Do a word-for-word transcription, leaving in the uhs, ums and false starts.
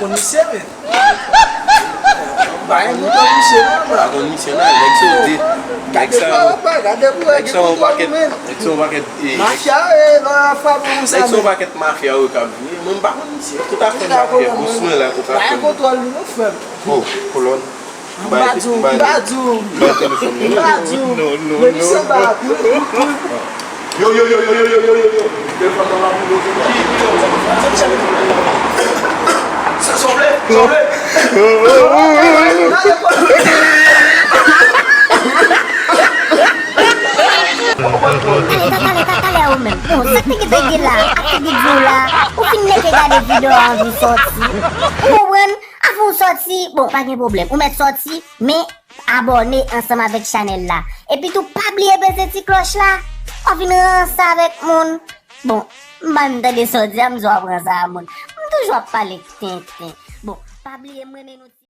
Konn misye, men. Ba yon moun konn misye, non, bra. Pa konn misye, non, nèg sou de. Nèg sa yo. Gade pou wè, nèg sa yo pakèt, nèg sa yo pakèt, eh, mafya, eh, nan afwa pou sa, nèg sa yo pakèt mafya, yo k ap vini. Mwen, m pa konn misye. Tout afè mafya, bous mwen la, tout afè. Ba yon kontwòl li, non, frè m. Oh, kolòn. M pa di w, m pa di w. Bay telefòn nan. M pa di w. Men misye ba kou, kou, kou. Yo, yo, yo. Telefòn nan la pou yo. Sa, sa w vle? Sa w vle? Talè, talè, talè, talè ou menm. Bon, sa k te gentan gen la, ak te di w la, ou fin mete gade videyo a anvi sòti. Ou konprann? Avan w sòti, bon, pa gen pwoblèm. Ou mèt sòti, men abòne ansanm avèk chanèl la. Epi tou, pa bliye peze ti klòch la. W ap vin ranse avèk moun. Bon, m pa menm tande sa w di a, m di w ap ranse a moun. M toujou ap pale tenten. Bon, pa bliye m renmen nou.